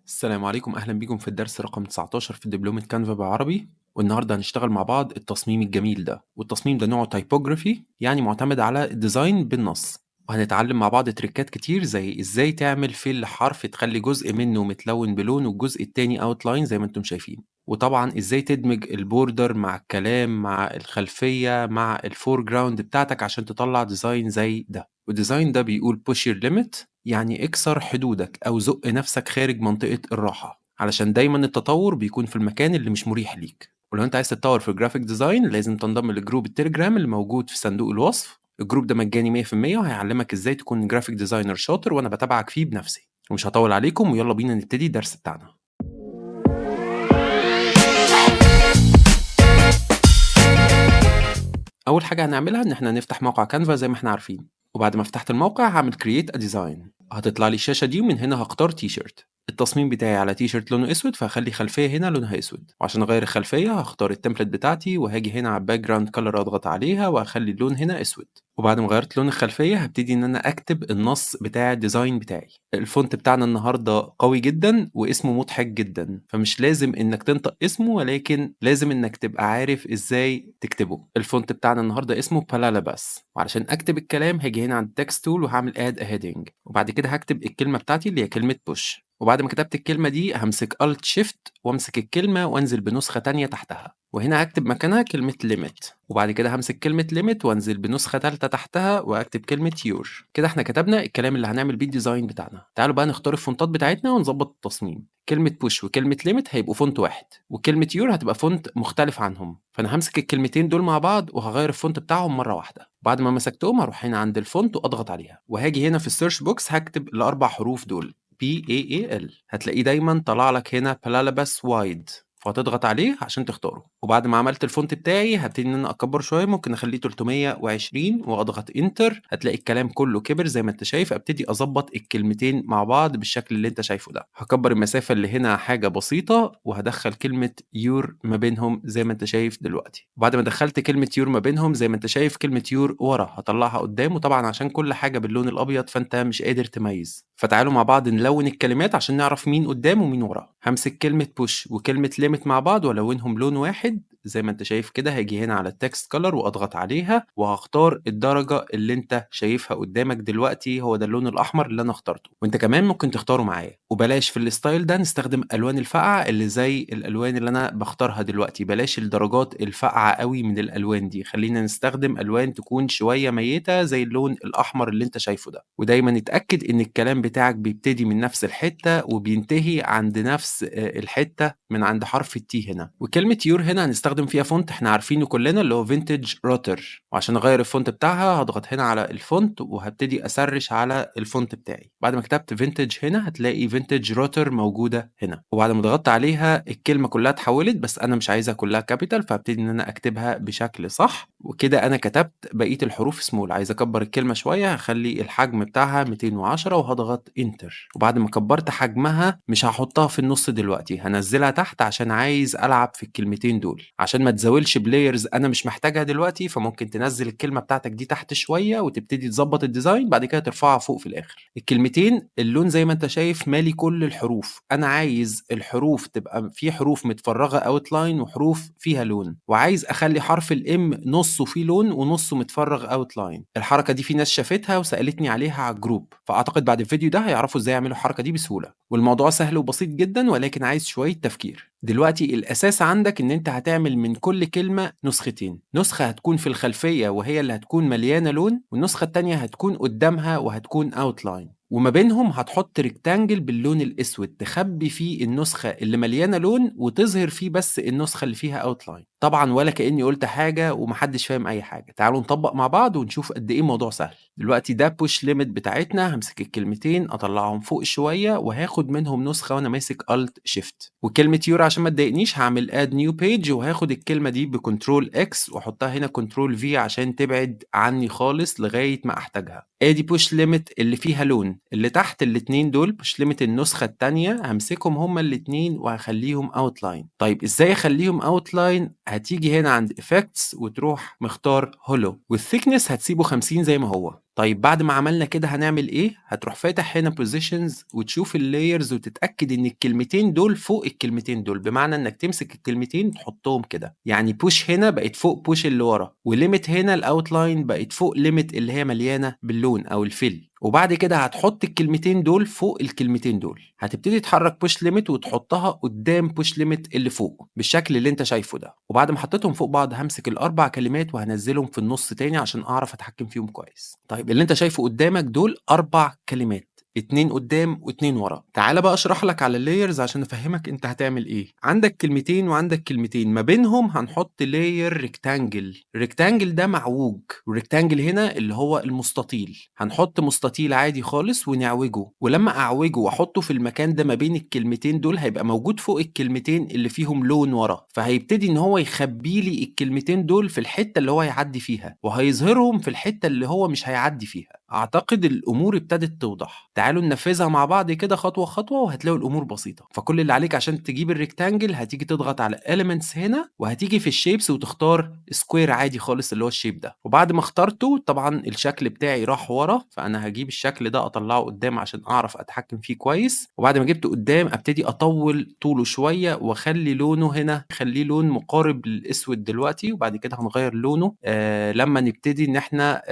السلام عليكم، أهلا بيكم في الدرس رقم 19 في دبلومة كانفا بالعربي. والنهارده هنشتغل مع بعض التصميم الجميل ده، والتصميم ده نوعه typography، يعني معتمد على ال design بالنص. وهنتعلم مع بعض تريكات كتير، زي ازاي تعمل fill حرف تخلي جزء منه متلون بلون والجزء التاني outline زي ما انتم شايفين، وطبعا ازاي تدمج ال border مع الكلام مع الخلفية مع ال foreground بتاعتك عشان تطلع design زي ده. وال design ده بيقول push your limit، يعني اكسر حدودك او زق نفسك خارج منطقة الراحة، علشان دايما التطور بيكون في المكان اللي مش مريح ليك. ولو انت عايز تتطور في ال graphic design لازم تنضم ل group التليجرام اللي موجود في صندوق الوصف. ال group ده مجاني 100% وهيعلمك ازاي تكون graphic designer شاطر، وانا بتابعك فيه بنفسي. ومش هطول عليكم، ويلا بينا نبتدي الدرس بتاعنا. اول حاجة هنعملها ان احنا نفتح موقع كانفا زي ما احنا عارفين، وبعد ما فتحت الموقع هعمل create a design. هتطلع لي الشاشة دي، ومن هنا هختار تي شيرت. التصميم بتاعي على تي شيرت لونه اسود، فهخلي خلفية هنا لونها اسود. وعشان اغير الخلفية هختار ال template بتاعتي، وهاجي هنا على background color اضغط عليها وهخلي اللون هنا اسود. وبعد ما غيرت لون الخلفية هبتدي ان انا اكتب النص بتاع ال design بتاعي. ال font بتاعنا النهارده قوي جدا واسمه مضحك جدا، فمش لازم انك تنطق اسمه، ولكن لازم انك تبقى عارف ازاي تكتبه. ال font بتاعنا النهارده اسمه بالالاباس. وعلشان اكتب الكلام هاجي هنا عند text tool وهعمل add a heading، وبعد كده هكتب الكلمة بتاعتي اللي هي كلمة push. وبعد ما كتبت الكلمة دي همسك Alt Shift وامسك الكلمة وانزل بنسخة تانية تحتها، وهنا هكتب مكانها كلمة limit. وبعد كده همسك كلمة limit وانزل بنسخة تالتة تحتها واكتب كلمة your. كده احنا كتبنا الكلام اللي هنعمل بيه ال design بتاعنا. تعالوا بقى نختار الفونتات بتاعتنا ونظبط التصميم. كلمة push وكلمة limit هيبقوا font واحد، وكلمة your هتبقى font مختلف عنهم. فأنا همسك الكلمتين دول مع بعض وهغير ال font بتاعهم مرة واحدة. بعد ما مسكتهم هروح هنا عند ال font وأضغط عليها، وهاجي هنا في ال search box هكتب الأربع حروف دول P A A L. هتلاقيه دايما طلع لك هنا بالالاباس wide، فهتضغط عليه عشان تختاره. وبعد ما عملت ال font بتاعي هبتدي ان انا اكبر شوية، ممكن اخليه 320 واضغط enter. هتلاقي الكلام كله كبر زي ما انت شايف. ابتدي اظبط الكلمتين مع بعض بالشكل اللي انت شايفه ده. هكبر المسافة اللي هنا حاجة بسيطة، وهدخل كلمة your ما بينهم زي ما انت شايف دلوقتي. وبعد ما دخلت كلمة your ما بينهم زي ما انت شايف، كلمة your ورا هطلعها قدام. وطبعا عشان كل حاجة باللون الابيض فانت مش قادر تميز، فتعالوا مع بعض نلون الكلمات عشان نعرف مين قدام ومين ورا. همسك كلمة push وكلمه limit مع بعض والونهم لون واحد زي ما انت شايف كده. هاجي هنا على ال text color واضغط عليها، وهختار الدرجة اللي انت شايفها قدامك دلوقتي، هو ده اللون الاحمر اللي انا اخترته، وانت كمان ممكن تختاره معايا. وبلاش في ال style ده نستخدم الوان الفقعه اللي زي الالوان اللي انا بختارها دلوقتي، بلاش الدرجات الفقعه قوي من الالوان دي، خلينا نستخدم الوان تكون شوية ميته زي اللون الاحمر اللي انت شايفه ده. ودايما اتاكد ان الكلام بتاعك بيبتدي من نفس الحتة وبينتهي عند نفس الحتة من عند حرف ال T هنا. وكلمه your هنا هنستخدم فيها font احنا عارفينه كلنا اللي هو Vintage Rotor. وعشان اغير ال font بتاعها هضغط هنا على ال font وهبتدي اسرش على ال font بتاعي. بعد ما كتبت Vintage هنا هتلاقي Vintage Rotor موجودة هنا، وبعد ما ضغطت عليها الكلمة كلها اتحولت، بس انا مش عايزها كلها capital، فهبتدي ان انا اكتبها بشكل صح. وكده انا كتبت بقية الحروف سمول. عايز اكبر الكلمة شوية هخلي الحجم بتاعها 210 وهضغط enter. وبعد ما كبرت حجمها مش هحطها في النص دلوقتي، هنزلها تحت عشان عايز العب في الكلمتين دول عشان ما تزاولش ب layers انا مش محتاجها دلوقتي. فممكن تنزل الكلمة بتاعتك دي تحت شوية وتبتدي تظبط ال design، بعد كده ترفعها فوق في الاخر. الكلمتين اللون زي ما انت شايف مالي كل الحروف، انا عايز الحروف تبقى في حروف متفرغه outline وحروف فيها لون، وعايز اخلي حرف ال M نصه فيه لون ونصه متفرغ outline. الحركة دي في ناس شافتها وسالتني عليها على ال group، فاعتقد بعد الفيديو ده هيعرفوا ازاي يعملوا الحركة دي بسهولة. والموضوع سهل وبسيط جدا، ولكن عايز شوية تفكير. دلوقتي الاساس عندك ان انت هتعمل من كل كلمة نسختين، نسخه هتكون في الخلفية وهي اللي هتكون مليانة لون، والنسخة التانية هتكون قدامها وهتكون outline، وما بينهم هتحط rectangle باللون الاسود تخبي فيه النسخة اللي مليانة لون وتظهر فيه بس النسخة اللي فيها outline. طبعا ولا كاني قلت حاجة ومحدش فاهم اي حاجة. تعالوا نطبق مع بعض ونشوف قد ايه الموضوع سهل. دلوقتي ده push limit بتاعتنا، همسك الكلمتين اطلعهم فوق شوية وهاخد منهم نسخه وانا ماسك Alt Shift. وكلمه your عشان ما تضايقنيش هعمل add new page، وهاخد الكلمة دي ب control X واحطها هنا control V عشان تبعد عني خالص لغاية ما احتاجها. ادي push limit اللي فيها لون، اللي تحت الاتنين دول push limit النسخة التانية همسكهم هما الاتنين وهخليهم outline. طيب ازاي اخليهم outline؟ هتيجي هنا عند effects وتروح مختار hollow، وال thickness هتسيبه 50 زي ما هو. طيب بعد ما عملنا كده هنعمل ايه؟ هتروح فاتح هنا positions وتشوف ال layers وتتاكد ان الكلمتين دول فوق الكلمتين دول، بمعنى انك تمسك الكلمتين تحطهم كده، يعني push هنا بقت فوق push اللي ورا، و limit هنا ال outline بقت فوق limit اللي هي مليانة باللون او ال fill. وبعد كده هتحط الكلمتين دول فوق الكلمتين دول، هتبتدي تحرك push limit وتحطها قدام push limit اللي فوق بالشكل اللي انت شايفه ده. وبعد ما حطيتهم فوق بعض همسك الاربع كلمات وهنزلهم في النص تاني عشان اعرف اتحكم فيهم كويس. طيب اللي انت شايفه قدامك دول 4 كلمات، 2 قدام و2 ورا. تعالى بقى اشرح لك على ال layers عشان افهمك انت هتعمل ايه. عندك كلمتين وعندك كلمتين، ما بينهم هنحط layer rectangle. ال rectangle ده معوج، وال rectangle هنا اللي هو المستطيل، هنحط مستطيل عادي خالص ونعوجه، ولما اعوجه واحطه في المكان ده ما بين الكلمتين دول هيبقى موجود فوق الكلمتين اللي فيهم لون ورا، فهيبتدي ان هو يخبي لي الكلمتين دول في الحتة اللي هو هيعدي فيها، وهيظهرهم في الحتة اللي هو مش هيعدي فيها. اعتقد الامور ابتدت توضح. تعالوا ننفذها مع بعض كده خطوة خطوة وهتلاقوا الامور بسيطة. فكل اللي عليك عشان تجيب ال rectangle هتيجي تضغط على elements هنا، وهتيجي في ال shapes وتختار square عادي خالص اللي هو ال shape ده. وبعد ما اخترته طبعا الشكل بتاعي راح ورا، فانا هجيب الشكل ده اطلعه قدام عشان اعرف اتحكم فيه كويس. وبعد ما جبته قدام ابتدي اطول طوله شوية واخلي لونه هنا، خليه لون مقارب للاسود دلوقتي، وبعد كده هنغير لونه لما نبتدي ان احنا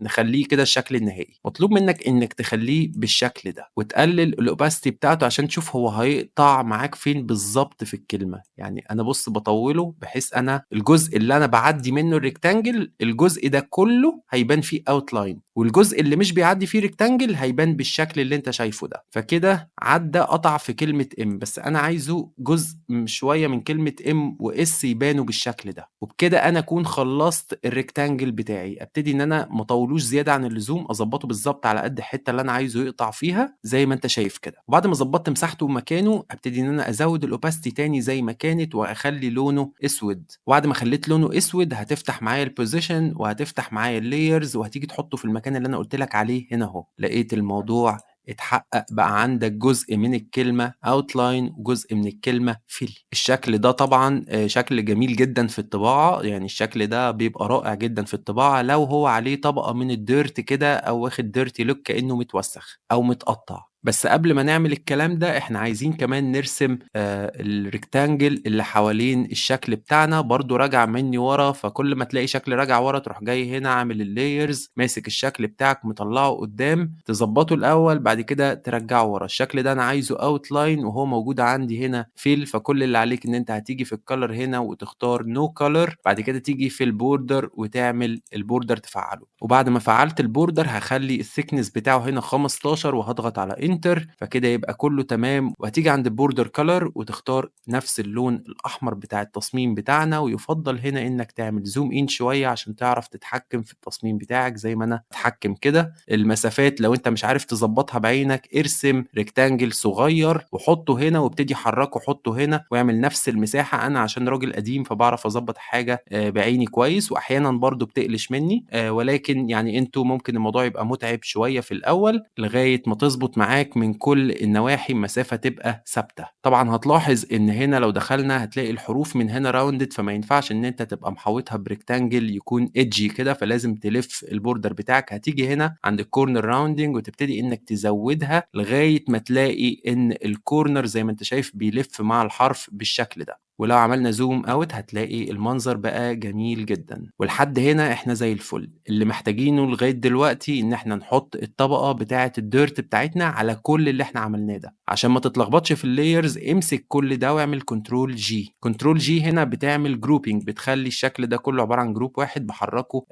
نخليه كده الشكل النهائي. مطلوب منك انك تخليه بالشكل ده وتقلل ال opacity بتاعته عشان تشوف هو هيقطع معاك فين بالظبط في الكلمة. يعني انا بص بطوله بحيث انا الجزء اللي انا بعدي منه ال rectangle الجزء ده كله هيبان فيه outline، والجزء اللي مش بيعدي فيه rectangle هيبان بالشكل اللي انت شايفه ده. فكده عدى قطع في كلمة M، بس انا عايزه جزء شوية من كلمة M و S يبانوا بالشكل ده. وبكده انا اكون خلصت ال rectangle بتاعي. ابتدي ان انا ما اطولوش زيادة عن اللزوم، اظبطه بالظبط على قد الحتة اللي انا عايزه يقطع فيها زي ما انت شايف كده. وبعد ما ظبطت مساحته ومكانه ابتدي ان انا ازود ال opacity تاني زي ما كانت واخلي لونه اسود. وبعد ما خليت لونه اسود هتفتح معايا ال position وهتفتح معايا ال layers وهتيجي تحطه في المكان اللي انا قلت لك عليه هنا اهو. لقيت الموضوع اتحقق، بقى عندك جزء من الكلمة outline وجزء من الكلمة fill. الشكل ده طبعا شكل جميل جدا في الطباعة، يعني الشكل ده بيبقى رائع جدا في الطباعة لو هو عليه طبقة من ال dirt كده او واخد dirty look كأنه متوسخ او متقطع. بس قبل ما نعمل الكلام ده احنا عايزين كمان نرسم ال rectangle اللي حوالين الشكل بتاعنا، برضو راجع مني ورا. فكل ما تلاقي شكل راجع ورا تروح جاي هنا عامل ال layers، ماسك الشكل بتاعك مطلعه قدام، تظبطه الاول بعد كده ترجعه ورا. الشكل ده انا عايزه outline وهو موجود عندي هنا fill، فكل اللي عليك ان انت هتيجي في ال color هنا وتختار no color، بعد كده تيجي في ال border وتعمل ال border تفعله. وبعد ما فعلت ال border هخلي ال thickness بتاعه هنا 15 وهضغط على enter، فكده يبقى كله تمام. وهتيجي عند ال border color وتختار نفس اللون الاحمر بتاع التصميم بتاعنا، ويفضل هنا انك تعمل zoom in شوية عشان تعرف تتحكم في التصميم بتاعك زي ما انا اتحكم كده. المسافات لو انت مش عارف تظبطها بعينك ارسم rectangle صغير وحطه هنا وابتدي حركة حطه هنا واعمل نفس المساحة. انا عشان راجل قديم فبعرف اظبط حاجة بعيني كويس، واحيانا برضو بتقلش مني، ولكن يعني انتوا ممكن الموضوع يبقى متعب شوية في الاول لغاية ما تظبط معاك من كل النواحي المسافة تبقى ثابتة. طبعا هتلاحظ ان هنا لو دخلنا هتلاقي الحروف من هنا rounded، فما ينفعش ان انت تبقى محوطها ب rectangle يكون edgy كده، فلازم تلف ال border بتاعك. هتيجي هنا عند ال corner rounding وتبتدي انك تزودها لغاية ما تلاقي ان ال corner زي ما انت شايف بيلف مع الحرف بالشكل ده. ولو عملنا zoom out هتلاقي المنظر بقى جميل جدا. ولحد هنا احنا زي الفل. اللي محتاجينه لغاية دلوقتي ان احنا نحط الطبقة بتاعه ال dirt بتاعتنا على كل اللي احنا عملناه ده. عشان ما تتلخبطش في ال layers امسك كل ده واعمل control G. control G هنا بتعمل grouping، بتخلي الشكل ده كله عبارة عن group واحد بحركة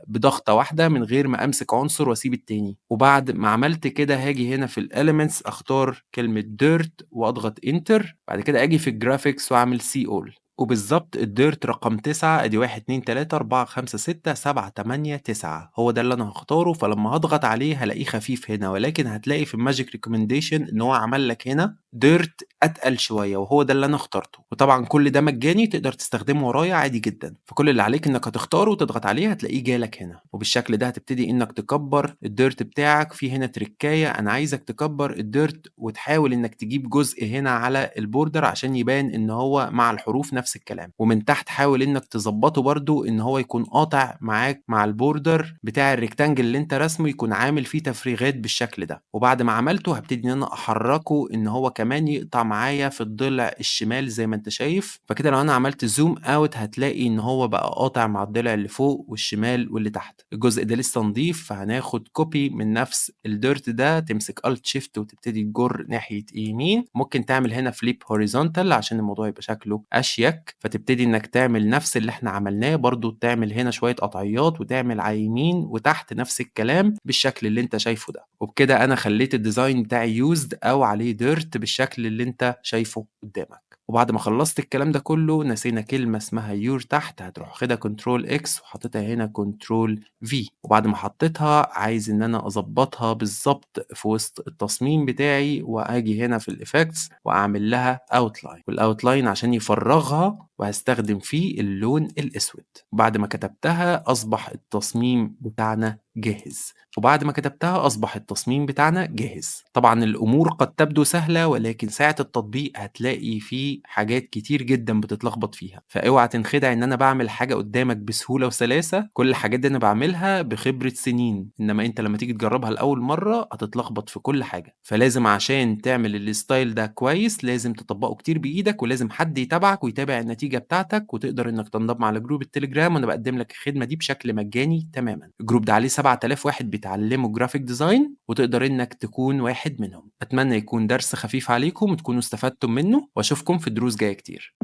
بضغطه واحدة من غير ما امسك عنصر واسيب التاني. وبعد ما عملت كده هاجي هنا في ال elements اختار كلمة dirt واضغط enter، بعد كده اجي في ال graphics واعمل see all. وبالظبط ال dirt رقم 9، ادي 1 2 3 4 5 6 7 8 9 هو ده اللي انا هختاره. فلما هضغط عليه هلاقيه خفيف هنا، ولكن هتلاقي في ال magic recommendation ان هو عمل لك هنا dirt اتقل شوية، وهو ده اللي انا اخترته. وطبعا كل ده مجاني، تقدر تستخدمه ورايا عادي جدا. فكل اللي عليك انك هتختاره وتضغط عليه هتلاقيه جالك هنا، وبالشكل ده هتبتدي انك تكبر ال dirt بتاعك. في هنا تريكايه، انا عايزك تكبر ال dirt وتحاول انك تجيب جزء هنا على ال border عشان يبان ان هو مع الحروف نفس الكلام، ومن تحت حاول انك تظبطه برده ان هو يكون قاطع معاك مع ال border بتاع ال rectangle اللي انت رسمه، يكون عامل فيه تفريغات بالشكل ده. وبعد ما عملته هبتدي ان انا احركه ان هو كمان يقطع معايا في الضلع الشمال زي ما انت شايف. فكده لو انا عملت zoom out هتلاقي ان هو بقى قاطع مع الضلع اللي فوق والشمال واللي تحت. الجزء ده لسه نضيف، فهناخد copy من نفس ال dirt ده، تمسك Alt Shift وتبتدي تجر ناحية يمين. ممكن تعمل هنا flip horizontal عشان الموضوع يبقى شكله اشيك، فتبتدي انك تعمل نفس اللي احنا عملناه برضو، تعمل هنا شوية قطعيات وتعمل على يمين وتحت نفس الكلام بالشكل اللي انت شايفه ده. وبكده انا خليت ال design بتاعي used او عليه dirt بالشكل اللي انت شايفه قدامك. وبعد ما خلصت الكلام ده كله نسينا كلمة اسمها your تحت، هتروح واخدها control X وحطيتها هنا control V. وبعد ما حطيتها عايز ان انا اظبطها بالظبط في وسط التصميم بتاعي، واجي هنا في ال effects واعمل لها outline، وال outline عشان يفرغها وهستخدم فيه اللون الاسود. بعد ما كتبتها اصبح التصميم بتاعنا جاهز. وبعد ما كتبتها اصبح التصميم بتاعنا جاهز. طبعا الامور قد تبدو سهلة، ولكن ساعة التطبيق هتلاقي فيه حاجات كتير جدا بتتلخبط فيها، فاوعى تنخدع ان انا بعمل حاجة قدامك بسهولة وسلاسه. كل الحاجات دي انا بعملها بخبره سنين، انما انت لما تيجي تجربها لاول مرة هتتلخبط في كل حاجة. فلازم عشان تعمل ال style ده كويس لازم تطبقه كتير بايدك، ولازم حد يتابعك ويتابع النتيجة بتاعتك، وتقدر انك تنضم على group التليجرام، وانا بقدم لك الخدمة دي بشكل مجاني تماما. ال group ده عليه 7000 واحد بيتعلموا graphic design، وتقدر انك تكون واحد منهم. اتمنى يكون درس خفيف عليكم وتكونوا استفدتم منه، واشوفكم في دروس جاية كتير.